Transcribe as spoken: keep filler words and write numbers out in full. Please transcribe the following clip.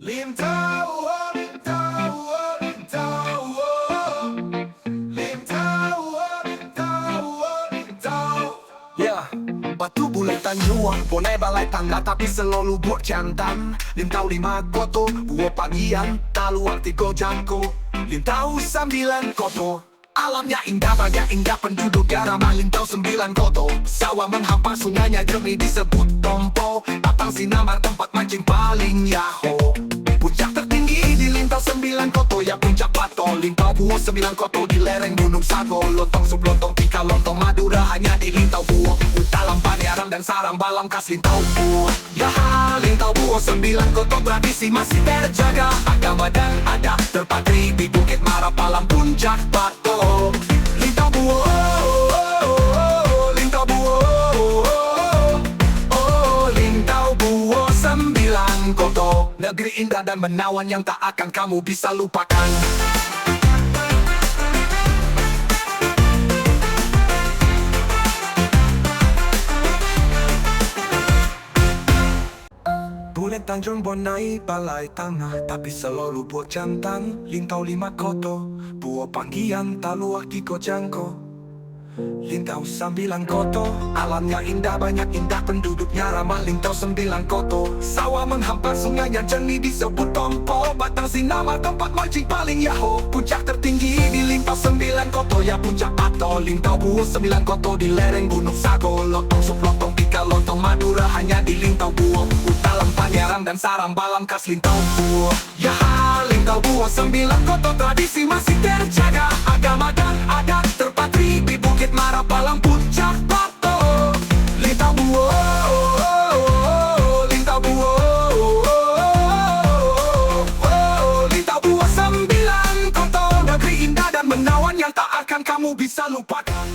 Lintau, oh, lintau, oh, lintau, oh. Lintau, oh, lintau, oh, lintau. Ya, batu buletan juo, bonai balai tangah, tapi selalu buek jantan. Lintau lima koto, buo panggian, taluak tigo jangko. Lintau sambilan koto, alamnya indah, banyak indah penduduknya, ramah. Lintau sambilan koto, sawah menghampar, sungainya jernih, disebut Tompo. Batang Sinamar tempat mancing paling yaho. Puncak tertinggi di Lintau Sambilan Koto, ya, Puncak Pato. Lintau Buo Sambilan Koto di lereng Gunung Sago. Lotong Sup, Lotong Tika, Lotong Madura hanya di Lintau Buo. Utalam, Paniaram, dan Sarang Balang khas Lintau Buo. Ya, Lintau Buo Sambilan Koto, tradisi masih terjaga. Agama dan adat terpatri di Bukit Marapalang, Puncak Pato. Lintau Buo, Lintau Buo, oh, Lintau Buo Sambilan Koto. Negeri indah dan menawan yang tak akan kamu bisa lupakan. Bulek Tanjuang, bonai balai tangah, tapi selalu buek jantan. Lintau lima koto, buo panggian, taluak tigo jangko. Lintau Sambilan Koto, alamnya indah, banyak indah penduduknya, ramah. Lintau Sambilan Koto, sawah menghampar, sungainya jernih, disebut Tompo. Batang Sinamar tempat mancing paling yaho. Puncak tertinggi di Lintau Sambilan Koto, ya, Puncak Pato. Lintau Buo Sambilan Koto di lereng Gunung Sago. Lotong Sup, Lotong Tika, Lotong Madura hanya di Lintau Buo. Utalam, Paniaram, dan Sarang Balang khas Lintau Buo. Ya, Lintau Buo Sambilan Koto, tradisi masih terjaga. Agama dan adat terpatri di Bukit Marapalang, Puncak Pato. Lintau Buo, Lintau Buo, Lintau Buo Sambilan Koto. Negeri indah dan menawan yang tak akan kamu bisa lupakan.